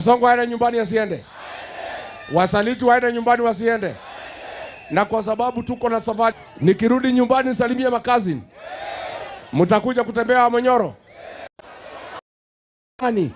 Sonko aende nyumbani asiende? Wasaliti waende nyumbani wasiende? Na kwa sababu tuko na safari, nikirudi nyumbani nisalimie makazi. Mtakuja kutembea Monyoro. Ani.